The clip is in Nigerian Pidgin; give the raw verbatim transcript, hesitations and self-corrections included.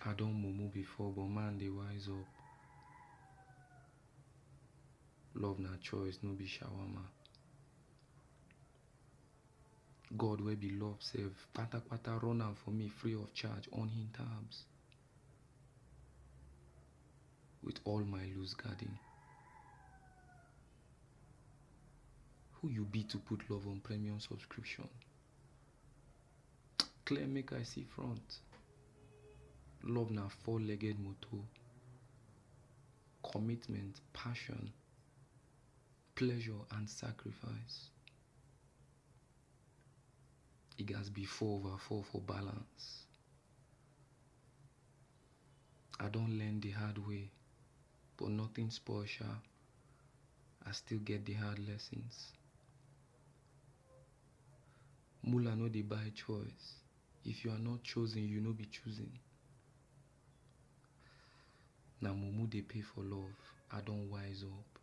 I don mumu before, but man dey wise up. Love na choice, no be shawarma. God wey be love sef, kpatakpata run am for me free of charge on him tabs. With all my loose guarding. Who you be to put love on premium subscription? Clear make I see front. Love na four-legged motor. Commitment, passion, pleasure and sacrifice. E gats be four over four for balance. I don learn the hard way, but nothing spoil sha. I still get the hard lessons. Mula no dey buy choice. If you are not chosen, you no be choosing. Na mumu dey pay for love. I don wise up.